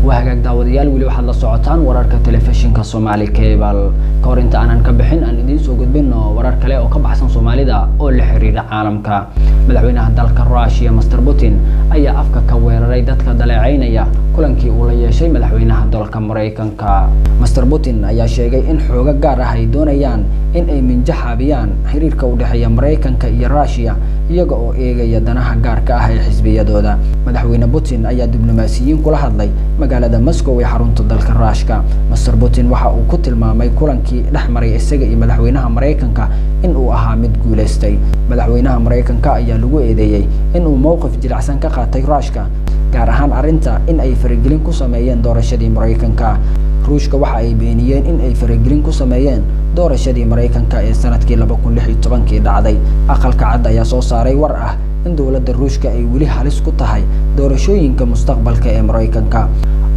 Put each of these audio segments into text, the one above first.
Waa hagaag, daawadayaal, weli waxaad la socotaan wararka telefishinka Somali Cable. Ka hor inta aanan ka bixin, aan idiin soo gudbino warar kale oo ka baxsan Soomaalida oo la xiriira caalamka. Madaxweynaha dalka Russia, Mister Putin, ayaa afka ka weeraray dadka daleeceynaya kulankii uu la yeeshay madaxweynaha dalka Maraykanka. Mister Putin ayaa sheegay in xoogo gaar ah ay doonayaan in ay minjaxaabiyaan xiriirka u dhexeeya Maraykanka iyo Russia, iyaga oo eegaya danaha gaarka ah ee xisbiyadooda. Madaxweyne Putin ayaa diblomaasiyiin kula hadlay magaalada Moscow ee xarunta dalka Ruushka. Mister Putin waxa uu ku tilmaamay kulankii dhex maray isaga iyo madaxweynaha Maraykanka in uu ahaa mid guuleystay. Madaxweynaha Maraykanka ayaa lagu eedeeyey in uu mowqif jilicsan ka qaatay Ruushka, gaar ahaan arrinta in ay faragelin ku sameeyeen doorashadii Maraykanka. Ruushka waxa ay beeniyeen in ay faragelin ku sameeyeen doorashadii Maraykanka ee sanadkii 2016-kii dhacday. Aqalka Cad ayaa soo saaray war ah in dowladda Ruushka ay weli halis ku tahay doorashooyinka mustaqbalka ee Maraykanka.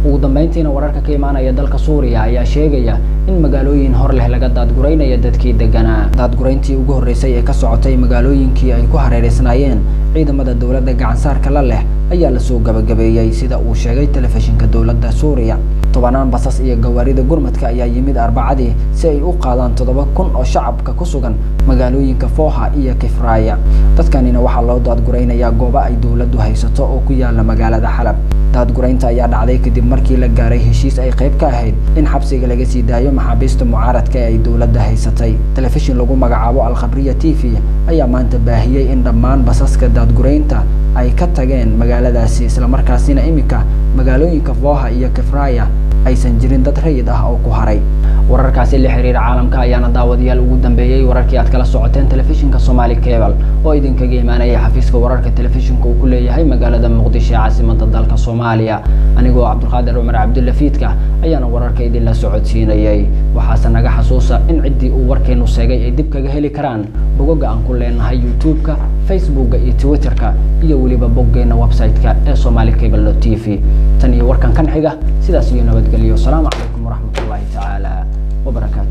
Ugu dambeyntiina, wararka ka imaanaya dalka Suuriya ayaa sheegaya in magaalooyin hor leh laga daadguraynaya dadkii deganaa. Daadgurayntii ugu horreysay ee ka socotay magaalooyinkii ay ku hareereysnaayeen ciidamada dowladda gacansaarka la leh ayaa lasoo gabagabeeyey, sida uu sheegay telefishinka dowladda Suuriya. Tobanaan basas iyo gawaarida gurmadka ayaa yimid Arbacadii si ay u qaadaan 7000 oo shacabka ku sugan magaalooyinka Fooha iyo Kifraaya. Dadkanina waxaa loo daadguraynayaa goobo ay dowladdu haysato oo ku yaala magaalada Xalab. Daadguraynta ayaa dhacday kadib markii la gaaray heshiis ay qayb ka ahayd in xabsiga laga sii daayo maxaabiista mucaaradka ee ay dowladda haysatay. Telefishin lagu magacaabo Alkhabriya TV ayaa maanta baahiyey in dhammaan basaska daadguraynta ay ka tageen magaaladaasi, islamarkaasina iminka magaalooyinka Fooha iyo Kifraya aysan jirin dad rayid ah oo ku haray. Wararkaasi la xiriira caalamka ayaana, daawadayaal, ugu dambeeyey wararkii aad kala socoteen telefishinka Somali Cable oo idinkaga imaanaya xafiiska wararka telefishinka uu ku leeyahay magaalada Muqdisho ee caasimada dalka Soomaaliya. Anigoo Cabdulqaadir Cumar Cabdulla Fiidka ayaana wararka idinla socodsiinayay. Waxaase naga xasuusa in ciddii uu warkeenu seegay ay dib kaga heli karaan bogoga aan ku leenahay YouTube-ka, Facebooka iyo Twitter-ka, iyo weliba boggeena website-ka ee Somali Cable TV. Tan iyo warkan kan xiga, sidaas iyo nabadgelyo. Asalaamu calaykum waraxmatullaahi tacaala wabarakaatu.